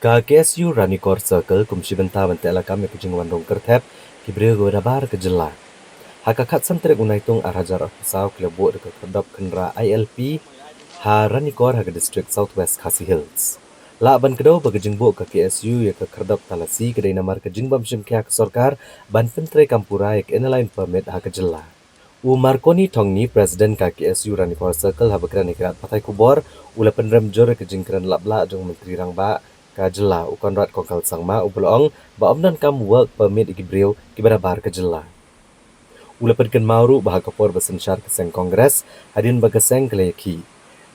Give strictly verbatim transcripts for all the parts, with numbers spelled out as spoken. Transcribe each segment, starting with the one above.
Ka K S U Ranikor Circle kum shi bynta ban teh lakam ïa ka jingwan rung kyrthep ki briew kiba nabar ka jylla. Ha ka khatsan tarik u Naitung ar hajar arphew saw ki la buh da ka khyrdop khynra I L P ha Ranikor ha ka district South West Khasi Hills. Lah ban kdew ba ka jingbuh ka K S U ïa ka khyrdop talasi ka dei namar ka jingbym shim khia ka sorkar ban pyntreikam pura ïa ka Inner Line Permit ha ka jylla. U Marconi Thongni, President ka K S U Ranikor Circle, haba kren ïa ki lad pathai khubor, u la pynrem jur ïa ka jingkren lap lah jong u Myntri Rangbah ka jylla, u Conrad Kongkal Sangma, uba la ong ba ym donkam work permit ïa ki briew kiba nabar ka jylla. U la pynkynmaw ruh ba ha ka por ba synshar ka seng Congress, hadien ba ka seng ka la ïakhih,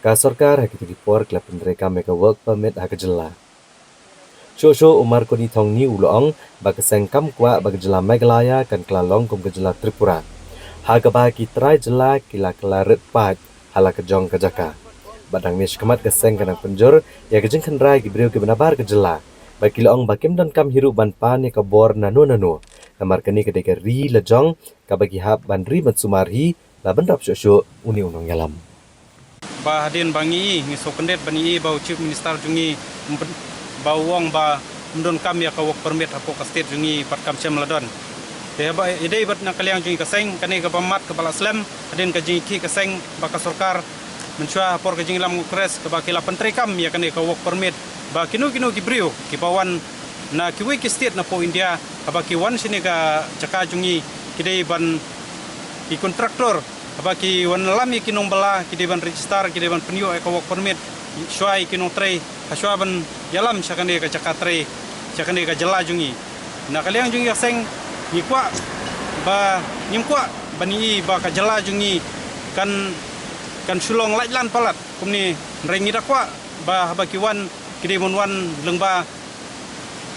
ka sorkar ha kito ki por ka la pyntreikam ïa ka work permit ha ka jylla. Shuh shuh u Marconi Thongni u la ong ba ka seng kam kwah ba ka jylla Meghalaya kan kylla long kum ka jylla Tripura, ha kaba ki trai jylla ki la kylla rit paid ha la ka jong ka jaka. Bad nangne shakhmat ka seng ka nang pynjur ïa ka jingkhynra ïa ki briew kiba nabar ka jylla, bad ki la ong ba kim donkam hi ruh ban pan ïa ka bor nano nano, namar kane ka dei ka ri la jong kaba ki hap ban ri ban sumar hi, la bynrap shuh shuh, une u nongïalam. Ba hadien ba ngi, ngi sngewkhyndiat ba ngi, ba u Chief Minister jong ngi, ba u ong ba ym donkam ïa ka work permit hapoh ka state jong ngi, bad kam shym la don. Te haba ïadei bad na ka liang jong ngi ka seng, kane kaba mat kaba la slem hadien ka jingïakhih ka seng bad ka sorkar mynshuwa ha por ka jingïalam Congress, kaba ki la pyntreikam ïa kane ka work permit ba kino kino ki briew kiba wan na kiwei ki state napoh India, haba ki wan shane ka jaka jong ngi, ki dei ban, ki contractor, haba ki wanlam ïa ki nongbylla, ki dei ban register, ki dei ban pynïoh ïa ka work permit shuwa ïa ki nongtrei, ha shuwa ban ïalam sha kane ka jaka trei, sha kane ka jylla jong ngi. Na ka liang jong ngi ka seng, ngi kwah ba, ngim kwah ba ngi, ba ka jylla jong ngi kan, kan shu long laitlan palat kumne. Hynrei ngi da kwah ba haba ki wan, ki dei ban wan lyngba,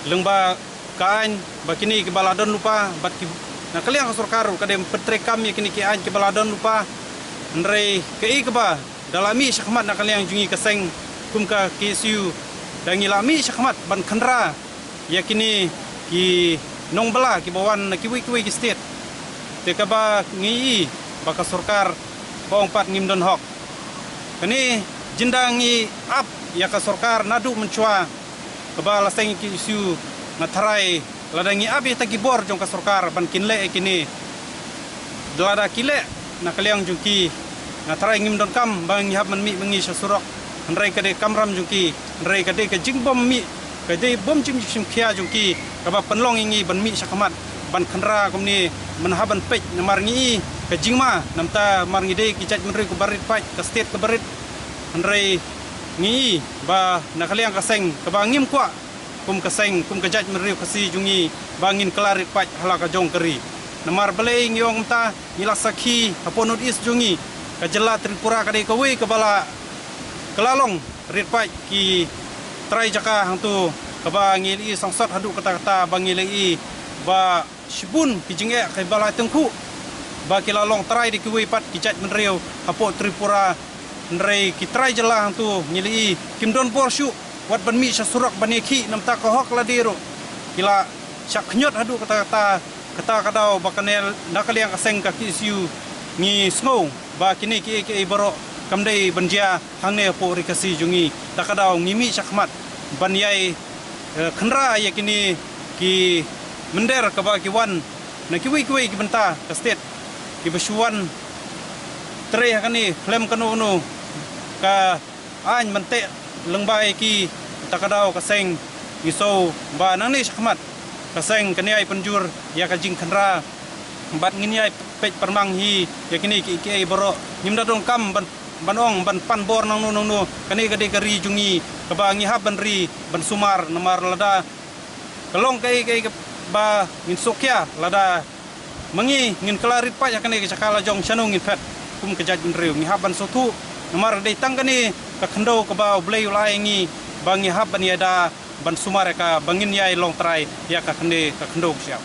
lyngba ka aiñ, ba kine kiba la don lypa, bad ki, na ka liang ka sorkar ruh ka dei ban pyntreikam ïa kine ki aiñ kiba la don lypa. Hynrei kaei kaba da la mih shakhmat na ka liang jong ngi ka seng kum ka K S U, da ngi la mih shakhmat ban khynra ïa kine ki nongbylla kiba wan na kiwei kiwei ki state. Te kaba ngi i ba ka sorkar, ba ong pat ngim don hok. Kane, ynda ngi ap ïa ka sorkar naduh mynshuwa, kaba la seng ki issue, nga tharai lada ngi ap ïa kita ki bor jong ka sorkar ban kin leh ïa kine, lada ki leh na ka liang jong ki, nga tharai ngim donkam ba ngi hap ban mih ma ngi sha surok. Hynrei ka dei ka kamram jong ki, hynrei ka dei ka jingbym mih, ka dei bym jingshim khia jong ki kaba pynlong ïa ngi ban mih shakhmat ban khynra kumne, ban hap ban peit, namar ngi i ka jingma, namar ngi dei ki jaitbynriew kaba rit paid, ka state kaba rit. Hynrei ngi i ba na ka liang ka seng kaba ngim kwah kum ka seng, kum ka jaitbynriew Khasi jong ngi, ba ngin kylla rit paid ha la ka jong ka ri. Namar balei ngi ong kumta, ngi la sakhi hapoh North East jong ngi, ka jylla Tripura ka dei kawei kaba la kylla long rit paid ki trai jaka hangto, kaba ngi la i sangsot haduh katta katta, ba ngi la i ba shibun ki jingeh kiba la tyngkhuh, ba ki la long trai da kiwei pat ki jaitbynriew hapoh Tripura. Hynrei ki trai jylla hangto ngi la i kim don bor shuh wat ban mih sha surok ban ïakhih, namar ka hok lade ruh ki la shah khñiot haduh katta katta. Kata ka daw ba kane na ka liang ka seng ka K S U ngi sngew ba kine kiei kiei baroh kam dei ban jia hangne hapoh ri Khasi jong ngi. Ta ka daw ngi mih shakhmat ban ïai, eh, khynra ïa kine ki mynder kaba ki wan na kiwei kiwei ki bynta ka state, kiba shu wan trei ha kane khlem kano kano ka aiñ ban teh lyngba ïa ki. Ta ka daw ka seng ngi sngew ba nangne shakhmat ka seng kan ïai pynjur ïa ka jingkhynra bad ngin ïai peit pyrmang hi ïa kine kiei kiei baroh. Ngim da donkam ban, ban ong ban pan bor nangno nangno. Kane ka dei ka ri jong ngi kaba ngi hap ban ri ban sumar, namar lada ka long kaei kaei kaba ngin sngewkhia, lada ma ngi ngin kylla rit paid ha kane ka jaka la jong, shano ngin phet kum ka jaitbynriew? Ngi hap ban sngewthuh, namar dei tang kane ka khyndew kaba U Blei u la ai ngi, ba ngi hap ban ïada ban sumar ïa ka, ba ngin ïai long trai ïa ka khynde, ka khyndew ka shyiap.